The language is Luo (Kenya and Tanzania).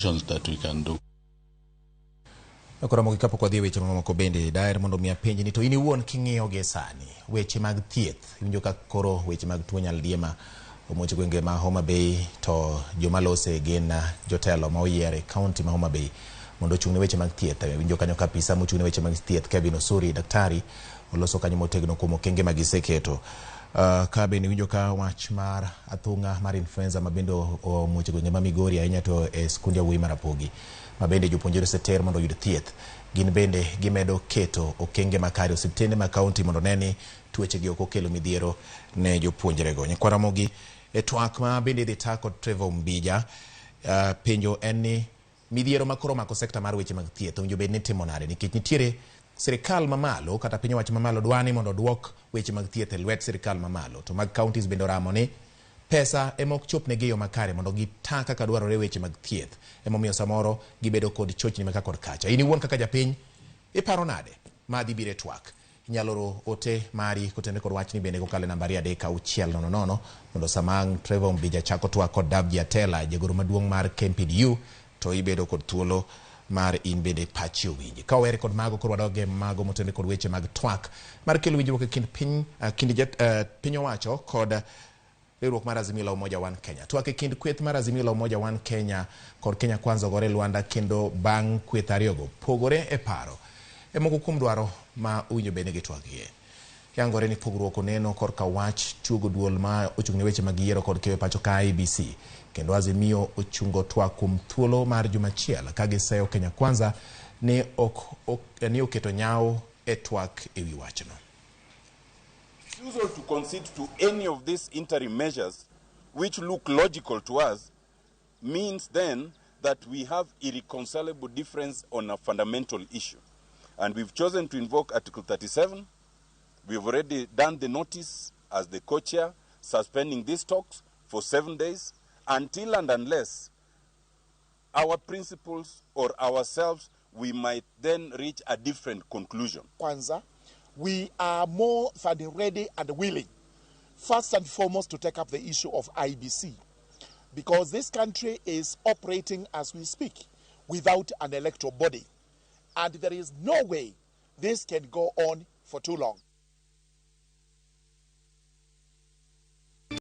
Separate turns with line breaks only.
That we can do.
Koro mogi kapok wadhi e weche mamoko bende daher mondo mi apenji ni to in iwuon king'iyo gie sani weche mag thieth iwinjo ka koro weche mag tuo nyaldiema omuoch e gwenge ma Homa Bay to joma lose gin jotelo ma oyier e kaunti ma Homa Bay mondo ochung' ne weche mag thieth. Iwinjo kanyo ka apisa mochung' ne weche mag thieth Kevin Osuri daktari oloso kanyo motegno kuom okenge ma giseketo. Ka bende iwinjo ka wach mar athung'a mar influenza ma bende omuoch e gwenge ma Migori ahinya to e skund yawuoyi ma Rapogi ma bende jopuonjre oseter mondo oyud thieth. Gin bende gimedo keto okenge makare osiptende ma kaunti mondo one ni tuoche gi ok okelo midhiero ne jopuonjrego. Nyikwa Ramogi e twak ma bende idhi ta kod Trevor Mbija, penjo en ni midhiero ma koro omako sekta mar weche mag thieth owinjo bed ni timo nade nikech nitiere sirikal mamalo kata piny owacho mamalo dwa ni mondo oduok weche mag thieth e lwet sirikal mamalo to mag counties bende oramo ni pesa ema ok chopnegi e yo makare mondo gita kaka dwarore weche mag thieth emomiyo samoro gibedo kod chochni maka kod kacha. In iwuon kaka japiny iparo nade? Ma dhi biro e twak. Inyalo oro ote mari kotenore kod wachni bende kokalo e namba 23600 mondo sama ang' Trevor Ombija chako twak kod Davji Atela jagoro maduong' mar KMPDU to ibedo kod thuolo mar in bende pachi owinji. Ka owere kod mago koro wadog e mago motenore kod weche mag twak mar kelo winjruok e kind piny, kind piny owacho kod riwruok mar Azimio la Umoja One Kenya. Twak e kind kweth mar Azimio la Umoja One Kenya kod Kenya Kwanza ogore lwanda kendo bang' kweth ariyogo pogore e paro e moko kuom dwaro ma owinjo bed ni gitwagie. Yangore ni pogruok oneno korka wach chuogo duol ma ochung' ne weche mag yiero kod keyo e pacho ka IEBC kendo Azimio ochungo twak kuom thuolo mar juma achiel ka giseyo Kenya Kwanza ni ok, ok, ni oketo nyawo e twak e wi wachno.
Refusal to concede to any of these interim measures, which look logical to us, means then that we have irreconcilable difference on a fundamental issue. And we've chosen to invoke Article 37. We've already done the notice as the co-chair, suspending these talks for 7 days until and unless our principles or ourselves, we might then reach a different conclusion.
Kwanza, we are more than ready and willing, first and foremost, to take up the issue of IBC, because this country is operating as we speak without an electoral body, and there is no way this can go on for too long.